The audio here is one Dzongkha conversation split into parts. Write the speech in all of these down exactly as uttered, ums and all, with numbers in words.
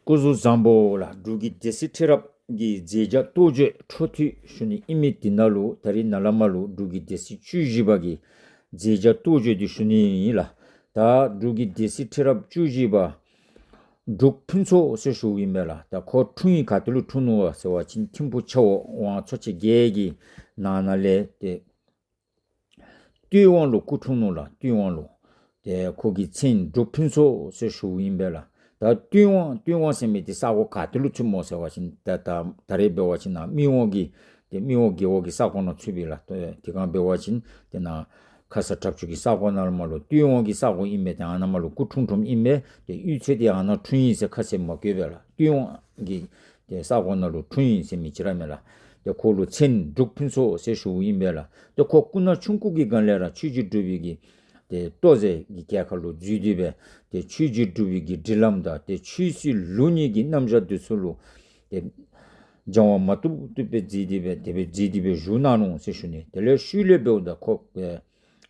སྐུ་གཟུགས་བཟང་པོ་ལགས། འབྲུག་གི་སྡེ་སྲིད་ཁྲི་རབས་ཀྱི་མཛད་བྱ་རྟོགས་བརྗོད་འཕྲོ་མཐུད་ཞུ་ནི་ཨིན་མི་འདི་ནང་ལུ་ད་རིས་ནཱ་ལས་མར་ལུ་འབྲུག་གི་སྡེ་སྲིད་བཅུ་བཞི་པ་གི་མཛད་བྱ་རྟོགས་བརྗོད་འདི་ཞུ་ནི་ཨིན་ལགས། ད་འབྲུག་གི་སྡེ་སྲིད་ཁྲི་རབས་བཅུ་བཞི་པ་འབྲུག་ཕུན་ཚོགས་ཟེར་ཞུཝ་ཨིན་པས་ལགས། ད་ཁོ་འཁྲུངས་ཡུལ་ག་ཏེ་ལུ་འཁྲུངས་ནུག་ཟེར་བ་ཅིན་ཐིམ་ཕུག་ཆབ་འོག་ཝང་ཚོ་ཆེན་བརྒྱད་ཀྱི་ནང་ན་ལས་ཏེ་སྟོད་ཝང་ལུ་སྐུ་འཁྲུངས་ནུག་ལགས། སྟོད་ཝང་ལུ། ཏེ་ཁོ་གི་མཚན་འབྲུག་ཕུན་ཚོགས་ཟེར་ཞུཝ་ཨིན་པས་ལགས། ད་སྟོད་ཝང་སྟོད་ཝང་ཟེར་མི་འདི་ས་གོ་ག་ཏེ་ལུ་ཚུདཔ་སྨོ་ཟེར་བ་ཅིན་ད་ད་ད་རེས་འབད་བ་ཅིན་ནཱ་སྨད་ཝང་གི་ཏེ་སྨད་ཝང་རྒེད་འོག་གི་ས་གོ་ནང་ཚུདཔ་ཨིན་ལགས། ཏེ་དེ་སྒང་འབད་བ་ཅིན་ཏེ་ནཱ་ཁ་ས་དྲག་ཆུ་གི་ས་གོ་ནང་ལུ་མར་ལུ་སྟོད་ཝང་གི་ས་གོ་ཨིན་མས། ཏེ་ཨ་ནཱ་མར་ལུ་སྐུ་འཁྲུངས་འཁྲུངསམ་ཨིན་མས། ཏེ་གཡུས་ཚན་འདི་ཨ་ནཱ་འཁྲུངས་ཡི་ཟེར་ཁ་གསལ་མ་བཀོད་པས་ལགས། སྟོད་ཝང་གི་ཏེ་ས་གོ་ནང་ལུ་འཁྲུངས་ཡི་ཟེར་མི་ཅིག་ར་མས་ལགས། ཏེ་ཁོ་ལུ་མཚན་འབྲུག་ཕུན་ཚོགས་ཟེར་ཞུཝ་ཨིན་པས་ལགས། ཏེ་ཁོ་སྐུ་ན་ཆུང་ཀུ་གི་སྒང་ལས་ར་ཆོས་རྗེ་འབྲུག་པའི་གི་ཏེ་ལྟོ་གཟན་གྱི་གྱལ་ཁ་ལུ་འཛུལ་ཏེ་སྦེ་ཏེ་ཆོས་རྗེ་འབྲུག་པའི་གི་སྒྲིག་ལམ་དང་ཏེ་ཆོས་སྲིད་ལུགས་གཉིས་ཀྱི་རྣམ་གཞག་འདི་ཚུ་ལུ་ཏེ་སྦྱང་བ་མ་བཏུབ་བཏུབ་སྦེ་མཛད་དེ་སྦེ་དེ་སྦེ་མཛད་དེ་སྦེ་བཞུགས་གནང་ནུག་ཟེར་ཞུ་ནི། དེ་ལས་ཤུལ་ལས་འབདཝ་ད་ཁོ་ཨེ་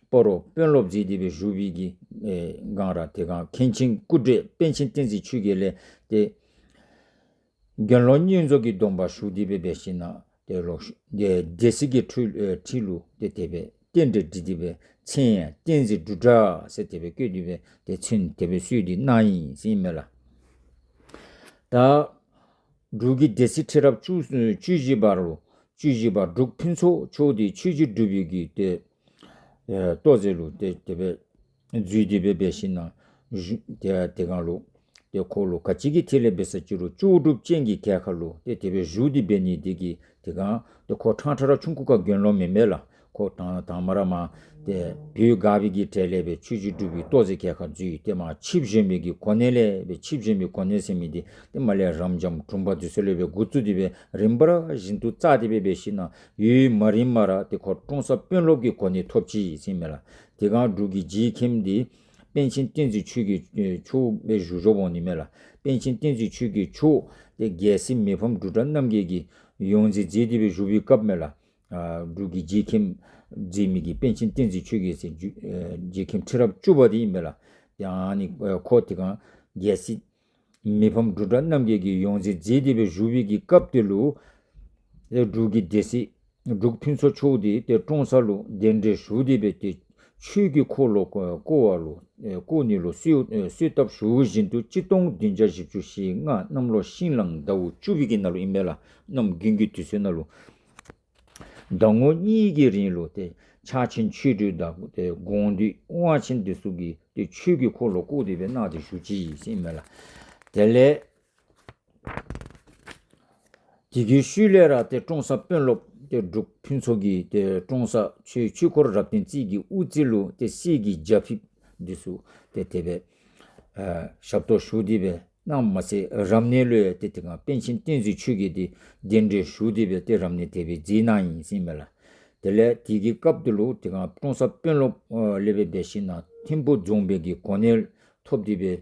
སྤ་རོ་དཔོན་སློབ་མཛད་དེ་སྦེ་བཞུགས་པའི་གི་ཨེ་སྒང་ར་དེ་སྒང་མཁན་ཆེན་སྐུ་བགྲེས་པཎ་ཆེན་བསྟན་འཛིན་ཆོས་རྒྱལ་ལས་ཏེ་དགེ་སློང་བསྙེན་རྫོགས་ཀྱི་སྡོམ་པ་ཞུ་སྟེ་སྦེ་འབད་ཞིན་ན་ཏེ་ལོག་ཏེ་སྡེ་སྲིད་ཀྱི་ཁྲི་ཨེ་ཁྲི་ལུ་ཏེ་དེ་སྦེ་རྟེན་འབྲེལ་འགྲིག་སྟེ་སྦེ་མཚན་ཡང་བསྟན་འཛིན་འབྲུག་གྲགས་ཟེར་དེ་སྦེ་བཀོད་དེ་སྦེ་ཏེ་མཚན་དེ་སྦེ་གསོལ་ཏེ་གནང་ཡི་ཟེར་ཨིན་མས་ལགས། ད་འབྲུག་གི་སྡེ་སྲིད་ཁྲི་རབས་བཅུ་བཅུ་བཞི་པ་ལུ་བཅུ་བཞི་པ་འབྲུག་ཕུན་ཚོགས་མཆོག་འདི་ཆོས་རྗེ་འབྲུག་པའི་གི་ཏེ་ཨེ་ལྟོ་གཟན་ལུ་ཏེ་དེ་སྦེ་འཛུལ་ཏེ་སྦེ་འབད་ཞིན་ན་བཞུགས་ཏེ་དེ་སྒང་ལུ་ཏེ་ཁོ་ལུ་ག་ཅི་གི་ཐད་ལས་འབད་ས་ཅི་རུང་ལྕོགས་གྲུབ་ཅན་གྱི་གྱལ་ཁ་ལུ་ཏེ་དེ་སྦེ་བཞུགས་ཏེ་འབད་ནི་དེ་གིས་དེ་སྒང་ཏེ་ཁོ་ཕྲང་ཕྲང་ར་ཆུང་ཀུ་ཁར་དགེ་སློང་མེན་མས་ལགས། ཁོ་དང་དང་མ་ར་མར་ཏེ་བོད་སྒར་པའི་གི་གྲལ་ལས་སྦེ་ཆོས་རྗེ་འབྲུག་པའི་ལྟོ་གཟན་གྱལ་ཁར་འཛུལ། ཏེ་མར་ཆིབས་གཞོན་པའི་གི་གོ་གནས་ལས་སྦེ་ཆིབས་གཞོན་པའི་གོ་གནས་ཟེར་མི་འདི་ཏེ་མར་ལས་རབ་འབྱམས་དྲུང་པ་འདི་ཚུ་ལས་སྦེ་འགོ་བཙུགས་ཏེ་སྦེ་རིམ་པ་བཞིན་དུ་བསྩལ་ཏེ་སྦེ་འབད་ཞིན་ན་ཡུན་མ་རིངམ་ར་ཏེ་ཁོ་ཀྲོང་གསར་དཔོན་སློབ་ཀྱི་གོ་གནས་ཐོབ་ཅི་ཟེར་ཨིན་མས་ལགས། དེ་སྒང་འབྲུག་གི་རྗེ་མཁན་འདི་པཎ་ཆེན་བསྟན་འཛིན་ཆོས་རྒྱལ་ཨེ་མཆོག་སྦེ་བཞུགས་བཞུགསཔ་འོང་ནི་མས་ལགས། པཎ་ཆེན་བསྟན་འཛིན་ཆོས་རྒྱལ་མཆོག་ཏེ་རྒྱལ་སྲས་མི་ཕམ་འབྲུག་གྲགས་རྣམ་རྒྱལ་གྱི་ཡོངས་འཛིན་མཛད་དེ་སྦེ་བཞུགས་པའི་སྐབས་མས་ལགས། ཨ་འབྲུག་གི་རྗེ་མཁན་མཛད་མི་གི་པཎ་ཆེན་བསྟན་འཛིན་ཆོས་རྒྱལ་ཟེར་རྗེ་ཨེ་རྗེ་མཁན་ཁྲི་རབས་བཅུ་པ་འདི་ཨིན་མས་ལགས། ཏེ་ཨ་ནི་ཨེ་ཁོ་དེ་སྒང་རྒྱལ་སྲས་མི་ཕམ་འབྲུག་གྲགས་རྣམ་རྒྱལ་གྱི་ཡོངས་འཛིན་མཛད་དེ་སྦེ་བཞུགས་པའི་གི་སྐབས་དེ་ལུ་ཏེ་འབྲུག་གི་སྡེ་སྲིད་འབྲུག་ཕུན་ཚོགས་མཆོག་འདི་ཏེ་ཀྲོང་གསར་ལུ་གདན་འདྲེན་ཞུ་སྟེ་སྦེ་ཏེ་ཆོས་ཀྱི་འཁོར་ལོ་བསྐོར་བ་ལུ་ཨེ་བསྐོར་ནི་ལུ་གསོལ་ཨེ་གསོལ་བཏབ་ཞུ་བཞིན་དུ་གཅིག་སྟོང་བདུན་བརྒྱ་བཞི་བཅུ་ཞེ་ལྔ་གནམ་ལོ་ཤིང་གླང་ཟླཝ་བཅུ་པའི་གི་ནང་ལུ་ཨིན་མས་ལགས། གནམ་དགུན་གྱི་དུས་ཚོད་ནང་ལུ་ཟླ་ངོ་གཉིས་ཀྱི་རིང་ལུ་ཏེ་ཕྱག་ཆེན་ཆོས་སྒྲོན་དང་ཏེ་དགོངས་འདུས་དབང་ཆེན་འདི་ཚུ་གི་ཏེ་ཆོས་ཀྱི་འཁོར་ལོ་བསྐོར་ཏེ་སྦེ་གནང་སྟེ་བཞུགས་ཅི་ཟེར་ཨིན་མས་ལགས། དེ་ལས་དེ་གི་ཤུལ་ལས་ར་ཏེ་ཀྲོང་གསར་དཔོན་སློབ་ཏེ་འབྲུག་ཕུན་ཚོགས་ཀྱིས་ཏེ་ཀྲོང་གསར་ཆོས་ཆོས་འཁོར་རབ་བརྟན་རྩེ་གི་དབུ་རྩེ་ལུ་ཏེ་གསེར་གྱི་རྒྱ་ཕིབས་འདི་ཚུ་ཏེ་དེ་སྦེ་ཨ་ཞབས་ཏོག་ཞུ་སྟེ་སྦེ་གནངམ་མ་ཚད་རབ་གནས་ལུ་ཡང་ཏེ་དེ་སྒང་པཎ་ཆེན་བསྟན་འཛིན་ཆོས་རྒྱལ་འདི་གདན་འདྲེན་ཞུ་སྟེ་སྦེ་ཏེ་རབ་གནས་དེ་སྦེ་མཛད་གནང་ཡི་ཟེར་ཨིན་མས་ལགས། དེ་ལས་དེ་གི་སྐབས་དེ་ལུ་དེ་སྒང་ཀྲོང་གསར་དཔོན་སློབ་ཨ་ལས་སྦེ་འབད་ཞིན་ན་ཐིམ་ཕུ་རྫོང་དཔོན་གྱི་གོ་གནས་ཐོབ་སྟེ་སྦེ་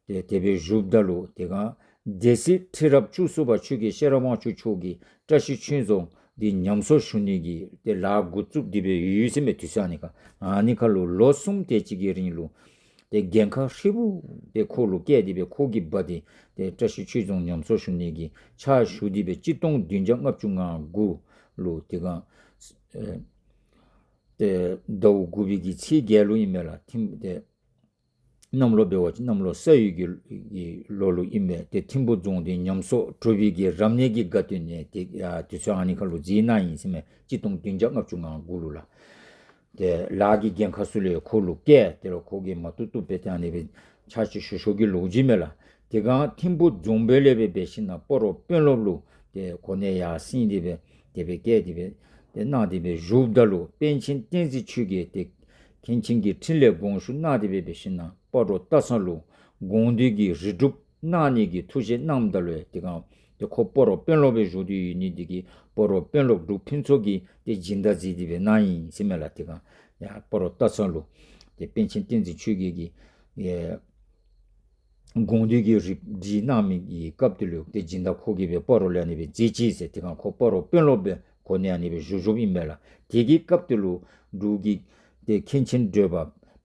ཏེ་དེ་སྦེ་བཞུགསཔ་ད་ལུ་དེ་སྒང་སྡེ་སྲིད་ཁྲི་རབས་བཅུ་གསུམ་པ་ཆོས་རྒྱལ་ཤེས་རབ་དབང་ཕྱུག་མཆོག་གིས་བཀྲ་ཤིས་ཆོས་རྫོང་འདི་ཉམས་གསོ་ཞུ་ནི་གི་ཏེ་ལཱ་འགོ་བཙུགས་ཏེ་སྦེ་ཡོད་ཟེར་མས། དུས་ཚོད་ཨ་ནི་ཁར་ཨ་ནི་ཁར་ལུ་ལོ་གསུམ་དེ་ཅིག་གི་རིང་ལུ་ཏེ་འགན་ཁག་ཧྲིལ་བུ་ཏེ་ཁོ་ལུ་བཀལ་ཏེ་སྦེ་ཁོ་གིས་འབག་སྟེ་ཏེ་བཀྲ་ཤིས་ཆོས་རྫོང་ཉམས་གསོ་ཞུ་ནི་གི་ཕྱག་ཞུ་སྟེ་སྦེ་གཅིག་སྟོང་བདུན་བརྒྱ་ལྔ་བཅུ་ང་དགུ་ལུ་དེ་སྒང་ཨེ་ཏེ་ཟླཝ་དགུ་པའི་གི་ཚེས་བརྒྱད་ལུ་ཨིན་མས་ལགས། ཐིམ་ཏེ་གནམ་ལོ་འབད་བ་ཅིན་གནམ་ལོ་ས་ཡོས་ཀྱི་ལོ་ལུ་ཨིན་མས། ཏེ་ཐིམ་ཕུ་རྫོང་འདི་ཉམས་གསོ་གྲུབ་པའི་གི་རབ་གནས་ཀྱི་དགའ་སྟོན་ནི་ཏེ་ཡ་དུས་ཚོད་ཨ་ནི་ཁར་ལུ་མཛད་གནང་ཡི་ཟེར་མས། གཅིག་སྟོང་བདུན་བརྒྱ་ལྔ་བཅུ་ང་དགུ་ལུ་ལགས། ཏེ་ལཱ་གི་འགན་ཁག་ཚུ་ལས་ཁོ་ལུ་བཀལ། དེ་ལུ་ཁོ་གིས་མ་བཏུབ་བཏུབ་སྦེ་ཏེ་ཨ་ནི་སྦེ་ཕྱག་ཕྱིད་ཞུ་ཞུཝ་གི་ལོ་རྒྱུས་མས་ལགས། དེ་སྒང་ཐིམ་ཕུ་རྫོང་དཔོན་ལས་སྦེ་འབད་ཞིན་ན་སྤ་རོ་དཔོན་སློབ་ལུ་ཏེ་གོ་གནས་ཡར་སེང་སྟེ་སྦེ་དེ་སྦེ་བཀལ་ཏེ་སྦེ་ཏེ་གནང་སྟེ་སྦེ་བཞུགསཔ་ད་ལུ་པཎ་ཆེན་བསྟན་འཛིན་ཆོས་རྒྱལ་ཏེ་མཁན་ཆེན་གྱི་ཁྲི་ལས་དགོངས་ཞུ་གནང་སྟེ་སྦེ་འབད་ཞིན་ན་སྤ་རོ་སྟག་ཚང་ལུ་དགོངས་འདུས་ཀྱི་རིལ་སྒྲུབ་གནང་ནི་གི་ཐུགས་བཞེད་གནངམ་ད་ལུ་ཡང་དེ་སྒང་ཏེ་ཁོ་སྤ་རོ་དཔོན་སློབ་སྦེ་བཞུགས་ཏེ་ཡོད་ནི་དེ་གིས་སྤ་རོ་དཔོན་སློབ་འབྲུག་ཕུན་ཚོགས་ཀྱིས་ཏེ་སྦྱིན་བདག་མཛད་དེ་སྦེ་གནང་ཡི་ཟེར་མས་ལགས། དེ་སྒང་ཡ་སྤ་རོ་སྟག་ཚང་ལུ་ཏེ་པཎ་ཆེན་བསྟན་འཛིན་ཆོས་རྒྱལ་གྱིས་ཡ་དགོངས་འདུས་ཀྱི་རིལ་སྒྲུབ་གནང་མི་གི་སྐབས་དེ་ལུ་ཏེ་སྦྱིན་བདག་ཁོ་གིས་སྦེ་སྤ་རོ་ལས་ཨ་ནི་སྦེ་མཛད་ཅི་ཟེར། དེ་སྒང་ཁོ་སྤ་རོ་དཔོན་སློབ་སྦེ་གོ་གནས་ཨ་ནི་སྦེ་བཞུགས་བཞུགསཔ་ཨིན་མས་ལགས། དེ་གི་སྐབས་དེ་ལུ་འབྲུག་གི་ཏེ་མཁན་ཆེན་བགྲེས་པ་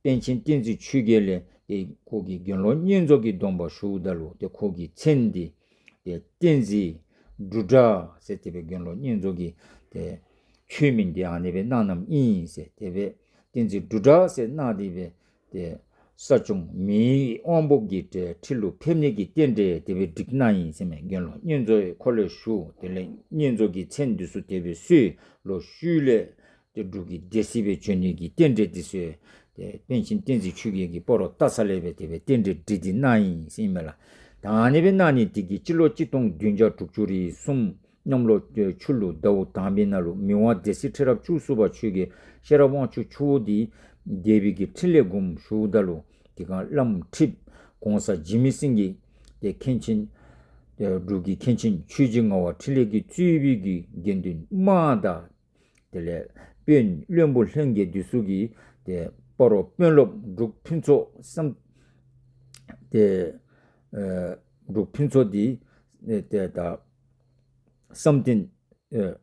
པཎ་ཆེན་བསྟན་འཛིན་ཆོས་རྒྱལ་ལས་ཏེ་ཁོ་གིས་དགེ་སློང་བསྙེན་རྫོགས་ཀྱི་སྡོམ་པ་ཞུཝ་ད་ལུ་ཏེ་ཁོ་གི་མཚན་འདི་ ཏེ་བསྟན་འཛིན་འབྲུག་གྲགས་ཟེར་དེ་སྦེ་དགེ་སློང་བསྙེན་རྫོགས་ཀྱི་ཏེ་ཆོས་མིང་འདི་ཨ་ནི་སྦེ་གནང་གནངམ་ཨིན་ཟེར། དེ་སྦེ་བསྟན་འཛིན་འབྲུག་གྲགས་ཟེར་གནང་སྟེ་སྦེ་ཏེ་ས་སྐྱོང་མི་དབང་པོ་གི་ཏེ་ཁྲི་ལུ་ཕེབས་ནི་གི་རྟེན་འབྲེལ་དེ་སྦེ་བསྒྲིགས་གནང་ཡི་ཟེར་མས། དགེ་སློང་བསྙེན་རྫོགས་ཁོ་ལས་ཞུ། དེ་ལས་བསྙེན་རྫོགས་ཀྱི་མཚན་འདི་ཚུ་དེ་སྦེ་གསོལ། ལོག་ཤུལ་ལས་ཏེ་འབྲུག་གི་སྡེ་སྲིད་སྦེ་བྱོན་ནི་གི་རྟེན་འབྲེལ་འདི་ཚུ་ཏེ་པཎ་ཆེན་བསྟན་འཛིན་ཆོས་རྒྱལ་གྱིས་སྤ་རོ་སྟག་ཚང་ལས་སྦེ་དེ་སྦེ་རྟེན་འབྲེལ་བསྒྲིགས་ཏེ་གནང་ཡི་ཟེར་ཨིན་མས་ལགས། ད་ཨ་ནི་སྦེ་གནང་ནི་དེ་གིས་སྤྱི་ལོ་གཅིག་སྟོང་བདུན་བརྒྱ་དྲུག་ཅུ་རེ་གསུམ་གནམ་ལོ་ཆུ་ལུག་ཟླཝ་དང་པའི་ནང་ལུ་མི་དབང་སྡེ་སྲིད་ཁྲི་རབས་བཅུ་གསུམ་པ་ཆོས་རྒྱལ་ཤེས་རབ་དབང་ཕྱུག་མཆོག་འདི་སྡེ་པའི་གི་ཁྲི་ལས་དགོངས་ཞུཝ་ད་ལུ་དེ་སྒང་བླམ་ཁྲི་པ་གོང་ས་འཇིགས་མེད་སེང་གེ་ཏེ་མཁན་ཆེན་ཏེ་འབྲུག་གི་མཁན་ཆེན་ཆོས་རྗེ་ངག་དབང་འཕྲིན་ལས་ཀྱིས་གཙོས་པའི་གི་དགེ་འདུན་དམངས་དང་དེ་ལས་དཔོན་བློན་པོ་ལྷན་རྒྱས་འདི་ཚུ་གིས་ཏེ་སྤ་རོ་དཔོན་སློབ་འབྲུག་ཕུན་ཚོགས་བསམ་ཏེ་ཨེ་འབྲུག་ཕུན་ཚོགས་འདི་ཨེ་ཏེ་ད་བསམ་གཏན་ཨེ་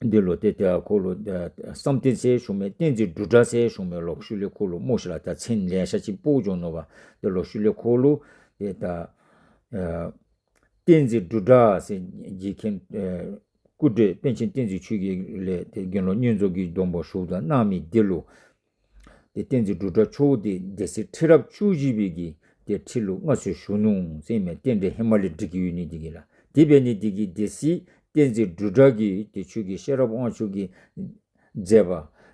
འདི་ལུ་ཏེ་ཏེ་ཁོ་ལུ་ཨེ་བསམ་གཏན་ཟེར་ཞུ་མི་བསྟན་འཛིན་འབྲུག་གྲགས་ཟེར་ཞུ་མི་ལོག་ཤུལ་ལས་ཁོ་ལུ་སྨོ་ཤིག་ལགས། ད་མཚན་ལེ་ཤ་ཅིག་སྤོ་འགྱོ་ནུག་པ། ཏེ་ལོག་ཤུལ་ལས་ཁོ་ལུ་ཏེ་ད་ཨེ་བསྟན་འཛིན་འབྲུག་གྲགས་ཟེར་རྗེ་མཁན་ཨེ་སྐུ་བགྲེས་པཎ་ཆེན་བསྟན་འཛིན་ཆོས་རྒྱལ་ལས་ཏེ་དགེ་སློང་བསྙེན་རྫོགས་ཀྱི་སྡོམ་པ་ཞུཝ་ད་གནང་མི་འདི་ལུ་ཏེ་བསྟན་འཛིན་འབྲུག་གྲགས་མཆོག་འདི་སྡེ་སྲིད་ཁྲི་རབས་བཅུ་བཞི་པའི་གི་ཏེ་ཁྲི་ལུ་མངའ་གསོལ་ཞུ་ནུག་ཟེར་ཨིན་མས། རྟེན་འབྲེལ་ཧེ་མ་ལས་བསྒྲིགས་ཡོད་ནི་འདི་གིས་ལགས། དེ་འབད་ནི་འདི་གིས་སྡེ་སྲིད་བསྟན་འཛིན་འབྲུག་གྲགས་ཀྱིས་ཏེ་ཆོས་རྒྱལ་ཤེས་རབ་དབང་ཕྱུག་གི་མཛད་པ་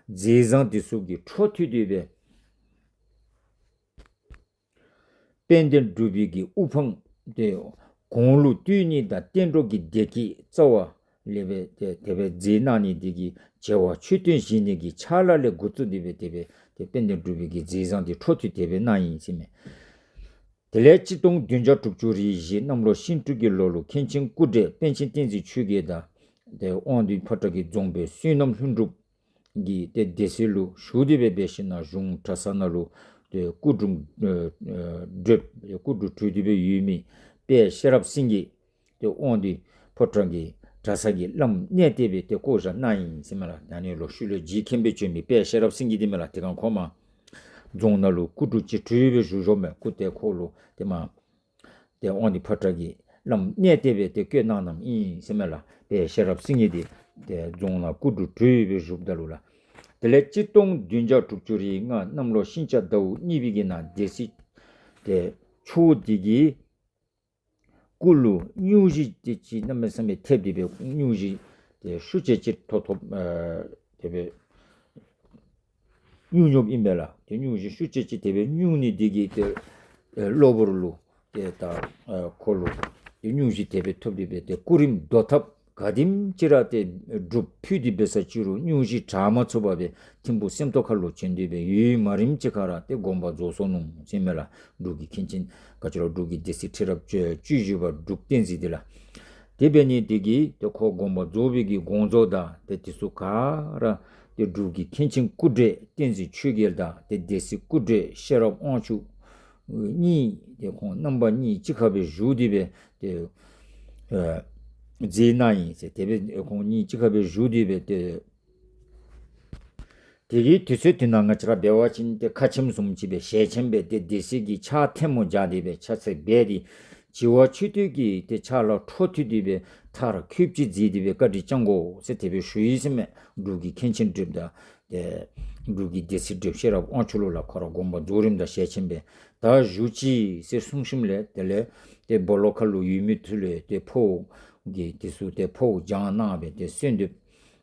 མཛད་བཟང་འདི་ཚུ་གི་འཕྲོ་མཐུད་དེ་སྦེ་དཔལ་ལྡན་འབྲུག་པའི་གི་དབུ་འཕང་ཏེ་གོང་ལུ་བཏོན་ནི་དང་བསྟན་འགྲོ་གི་བདེ་སྐྱིད་རྩ་བ་ལས་སྦེ་ཏེ་དེ་སྦེ་མཛད་གནང་ནི་འདི་གིས་བྱེ་བ་མཆོད་རྟེན་བཞེངས་ནི་གི་ཕྱག་ལཱ་ལས་འགོ་བཙུགས་ཏེ་སྦེ་དེ་སྦེ་ཏེ་དཔལ་ལྡན་འབྲུག་པའི་གི་མཛད་བཟང་འདི་འཕྲོ་མཐུད་དེ་སྦེ་གནང་ཡི་ཟེར་ཨིན་མས། དེ་ལས་གཅིག་སྟོང་བདུན་བརྒྱ་དྲུག་ཅུ་རེ་བཞི་གནམ་ལོ་ཤིང་སྤྲེལ་གྱི་ལོ་ལུ་མཁན་ཆེན་སྐུ་བགྲེས་པཎ་ཆེན་བསྟན་འཛིན་ཆོས་རྒྱལ་དང་ཏེ་དབང་འདུས་ཕོ་བྲང་གི་རྫོང་དཔོན་བསོད་ནམས་ལྷུན་གྲུབ་ཀྱིས་ཏེ་སྡེ་སྲིད་ལུ་ཞུ་སྟེ་སྦེ་འབད་ཞིན་ན་གཞུང་གྲྭ་ཚང་ནང་ལུ་ཏེ་སྐུ་དྲུང་ཨེ་ཨེ་བགྲེསཔ་སྐུ་དྲུང་གྲོལ་ཏེ་སྦེ་ཡོད་མི་དཔལ་ཤེས་རབ་སེང་གེ་ཏེ་དབང་འདུས་ཕོ་བྲང་གི་གྲྭ་ཚང་གི་བླམ་གནང་སྟེ་སྦེ་ཏེ་བསྐོ་བཞག་གནང་ཡི་ཟེར་ཨིན་མས་ལགས། ད་ནི་ལོག་ཤུལ་ལས་རྗེ་མཁན་སྦེ་བྱོན་མི་དཔལ་ཤེས་རབ་སེང་གེ་འདི་ཨིན་མས་ལགས། དེ་སྒང་ཁོ་མར་རྫོང་ནང་ལུ་སྐུ་དྲུང་ཅིག་གྲོལ་སྦེ་བཞུགས་བཞུགསཔ་མས། སྐུ་ཏེ་ཁོ་ལུ་ཏེ་མར་ཏེ་དབང་འདུས་ཕོ་བྲང་གི་བླམ་གནང་སྟེ་སྦེ་ཏེ་བསྐོས་གནང་གནངམ་ཨིན་ཟེར་ཨིན་མས་ལགས། དཔལ་ཤེས་རབ་སེང་གེ་འདི་ཏེ་རྫོང་ནང་སྐུ་དྲུང་གྲོལ་སྦེ་བཞུགསཔ་ད་ལུ་ལགས། དེ་ལས་གཅིག་སྟོང་བདུན་བརྒྱ་དྲུག་ཅུ་རེ་ལྔ་གནམ་ལོ་ཤིང་བྱ་ཟླཝ་གཉིས་པའི་གི་ནང་སྡེ་སྲིད་ཏེ་མཆོག་འདི་གི་སྐུ་ལུ་སྙུང་གཞི་ཏེ་ཅིག་གནམ་མེད་ས་མེད་ཐེབས་ཏེ་སྦེ་སྙུང་གཞི་ཏེ་ཤུགས་ཅན་ཅིག་ཐོབ་ཐོབ་ཨེ་དེ་སྦེ་སྙུང་སྙུངམ་ཨིན་པས་ལགས། ཏེ་སྙུང་གཞི་ཤུགས་ཅན་ཅིག་དེ་སྦེ་སྙུང་ནི་འདི་གིས་ཏེ་ཨེ་གློ་བུར་ལུ་ཏེ་ད་ཨེ་ཁོ་ལུ་ཏེ་སྙུང་གཞི་དེ་སྦེ་ཐོབ་སྟེ་སྦེ་ཏེ་སྐུ་རིམ་བཟློག་ཐབས་ག་དེམ་ཅིག་ར་ཏེ་སྒྲུབ་ཕུལ་ཏེ་འབད་ས་ཅིག་རུང་སྙུང་གཞི་དྲག་མ་ཚུགས་པར་སྦེ་ཐིམ་ཕུག་སེམས་རྟོགས་ཁ་ལུ་བྱོན་ཏེ་སྦེ་ཡུན་མ་རིངམ་ཅིག་ཁར་ར་ཏེ་དགོངས་པ་རྫོགས་སོ་ནུག་ཟེར་ཨིན་མས་ལགས། འབྲུག་གི་མཁན་ཆེན་ག་ཅི་ལོ་འབྲུག་གི་སྡེ་སྲིད་ཁྲི་རབས་བཅུ་བཅུ་བཞི་པ་འབྲུག་བསྟན་འཛིན་འདི་ལགས། དེ་འབད་ནི་འདི་གིས་ཏེ་ཁོ་དགོངས་པ་རྫོགས་པའི་གི་དགོངས་རྫོགས་དང་ཏེ་དེ་ཚུ་ག་ར་ཏེ་འབྲུག་གི་མཁན་ཆེན་སྐུ་བགྲེས་བསྟན་འཛིན་ཆོས་རྒྱལ་དང་ཏེ་སྡེ་སྲིད་སྐུ་བགྲེས་ཤེས་རབ་དབང་ཕྱུག་གཉིས་ཏེ་ཁོང་རྣམ་པ་གཉིས་གཅིག་ཁར་སྦེ་བཞུགས་ཏེ་སྦེ་ཏེ་ཨེ་མཛད་གནང་ཡི་ཟེར། དེ་སྦེ་ཁོང་གཉིས་གཅིག་ཁར་སྦེ་བཞུགས་ཏེ་སྦེ་ཏེ་དེ་གི་དུས་ཚོད་དེ་ནང་ང་བཅས་ར་འབད་བ་ཅིན་ཏེ་ཁ་ཆེམས་བཟུམ་ཅིག་སྦེ་ཞལ་ཆེམས་སྦེ་ཏེ་སྡེ་སྲིད་ཀྱིས་ཕྱག་ཐལ་མོ་སྦྱར་ཏེ་སྦེ་ཕྱག་འཚལ་འབད་དེ་བྱེ་བ་མཆོད་རྟེན་གྱི་ཏེ་ཕྱག་ལཱ་འཕྲོ་མཐུད་དེ་སྦེ་མཐར་འཁྱོལ་ཅིག་མཛད་དེ་སྦེ་བཀའ་དྲིན་བསྐྱང་དགོ་ཟེར་དེ་སྦེ་ཞུ་ཡི་ཟེར་ཨིན་མས། འབྲུག་གི་མཁན་ཆེན་བགྲེསཔ་དང་ཏེ་འབྲུག་གི་སྡེ་སྲིད་བགྲེསཔ་ཤེས་རབ་དབང་ཕྱུག་ལུ་ལགས། ཁོ་ར་དགོངས་པ་རྫོགས་རནམ་ད་ཞལ་ཆེམས་སྦེ་ད་བཞུགས་ཅི་ཟེར་གསུངས་ཞིནམ་ལས་དེ་ལས་ཏེ་སྦོ་ལོགས་ཁ་ལུ་ཡོད་མི་ཚུ་ལུ་ཏེ་འཕོཝ་གི་དེ་ཚུ་ཏེ་འཕོཝ་བྱིན་གནང་སྦེ་ཏེ་གསོལ་འདེབས་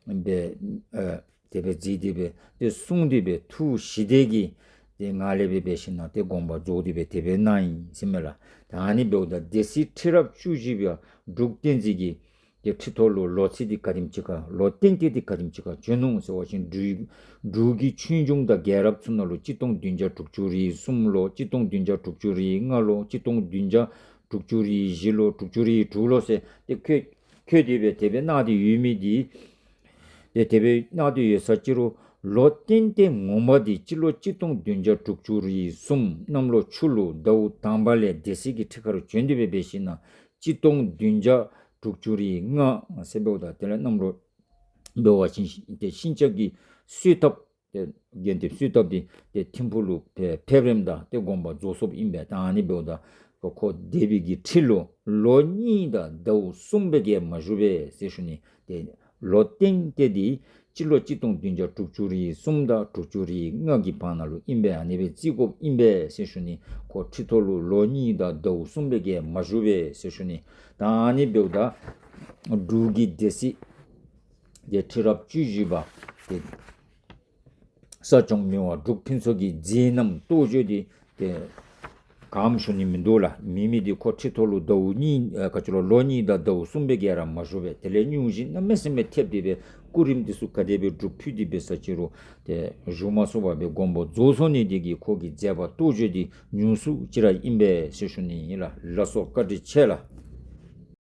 སྦེ་ཨེ་དེ་སྦེ་མཛད་དེ་སྦེ་ཏེ་གསུངས་ཏེ་སྦེ་ཐུགས་ཞི་བདེ་གི་ཏེ་ངང་ལས་སྦེ་འབད་ཞིན་ན་ཏེ་དགོངས་པ་རྫོགས་ཏེ་སྦེ་དེ་སྦེ་གནང་ཡི་ཟེར་ཨིན་མས་ལགས། ད་ཨ་ནི་འབདཝ་ད་སྡེ་སྲིད་ཁྲི་རབས་བཅུ་བཞི་པ་འབྲུག་བསྟན་འཛིན་གྱི་ཏེ་ཁྲི་ཐོག་ལུ་ལོ་ཚིགས་འདི་ག་དེམ་ཅིག་ཁར་ལོ་ཏན་ཏན་འདི་ག་དེམ་ཅིག་ཁར་བྱོན་ནུག་ཟེར་བ་ཅིན་འབྲུག་འབྲུག་གི་ཆོས་འབྱུང་དང་རྒྱལ་རབས་ཚུ་ནང་ལུ་གཅིག་སྟོང་བདུན་བརྒྱ་དྲུག་ཅུ་རེ་གསུམ་ལོ་གཅིག་སྟོང་བདུན་བརྒྱ་དྲུག་ཅུ་རེ་ལྔ་ལོ་གཅིག་སྟོང་བདུན་བརྒྱ་དྲུག་ཅུ་རེ་བཞི་ལོ་དྲུག་ཅུ་རེ་དྲུག་ལོ་ཟེར་ཏེ་འཁོད་འཁོད་དེ་སྦེ་དེ་སྦེ་གནང་སྟེ་ཡོད་མི་འདི་ཏེ་དེ་སྦེ་གནང་སྟེ་ཡོད་ས་ཅིག་རུང་ལོ་ཏན་ཏན་ངོ་མ་འདི་སྤྱི་ལོ་གཅིག་སྟོང་བདུན་བརྒྱ་དྲུག་ཅུ་རེ་གསུམ་གནམ་ལོ་ཆུ་ལུག་ཟླཝ་དང་པ་ལས་སྡེ་སྲིད་ཀྱི་ཁྲི་ཁར་བྱོན་ཏེ་སྦེ་འབད་ཞིན་ན་གཅིག་སྟོང་བདུན་བརྒྱ་དྲུག་ཅུ་རེ་ལྔ་ཟེར་འབདཝ་ད་དེ་ལས་གནམ་ལོ་འབད་བ་ཅིན་ཏེ་ཤིང་བྱ་གི་གསོལ་ཐབ་ཏེ་རྒྱས་འདེབས་གསོལ་ཐབ་འདི་ཏེ་ཐིམ་ཕུག་ལུ་ཕེབས་ཕེབས་རནམ་ད་ཏེ་དགོངས་པ་རྫོགས་སོཔ་ཨིན་པས། ད་ཨ་ནི་འབདཝ་ད་ ཁོ་སྡེ་པའི་གི་ཁྲི་ལུ་ལོ་གཉིས་དང་ཟླཝ་གསུམ་པའི་གི་མ་བཞུགས་པས་ཟེར་ཞུ་ནི། ཏེ་ལོ་སྟེང་སྟེ་འདི་སྤྱི་ལོ་གཅིག་སྟོང་བདུན་བརྒྱ་དྲུག་ཅུ་རེ་གསུམ་དང་དྲུག་ཅུ་རེ་ལྔ་གི་བར་ན་ལུ་ཨིན་པས། ཨ་ནི་སྦེ་རྩིས་དགོཔ་ཨིན་པས་ཟེར་ཞུ་ནི། ཁོ་ཁྲི་ཐོག་ལུ་ལོ་གཉིས་དང་ཟླཝ་གསུམ་པའི་གི་མ་བཞུགས་པས་ཟེར་ཞུ་ནི། ད་ཨ་ནི་འབདཝ་ད་འབྲུག་གི་སྡེ་སྲིད་ཏེ་ཁྲི་རབས་བཅུ་བཞི་པ་ཏེ་ས་སྐྱོང་མི་དབང་འབྲུག་ཕུན་ཚོགས་ཀྱི་མཛད་རྣམ་རྟོགས་བརྗོད་འདི་ཏེ་གནམ་མེད་ས་མེད་མིན་འདུག་ལགས། མེན་མི་འདི་ཁོ་ཁྲི་ཐོག་ལུ་ཟླཝ་གཉིས་ཨ་ག་ཅི་ལོ་ལོ་གཉིས་དང་ཟླཝ་གསུམ་པའི་གི་ར་མ་བཞུགས་པས། དེ་ལས་སྙུང་གཞི་གནམ་མེད་ས་མེད་ཐེབས་ཏེ་སྦེ་སྐུ་རིམ་འདི་ཚུ་ག་དེ་སྦེ་སྒྲུབ་ཕུལ་ཏེ་སྦེ་ས་ཅི་རུང་ཏེ་བཞུགས་མ་ཚུགས་པར་སྦེ་དགོངས་པ་རྫོགས་སོང་ནི་འདི་གིས་ཁོ་གི་མཛད་པ་རྟོགས་བརྗོད་འདི་ཉུང་སུ་ཅིག་ར་ཨིན་པས་ཟེར་ཞུ་ནི་ཨིན་ལགས། ལགས་སོ། བཀའ་དྲིན་ཆེ་ལགས།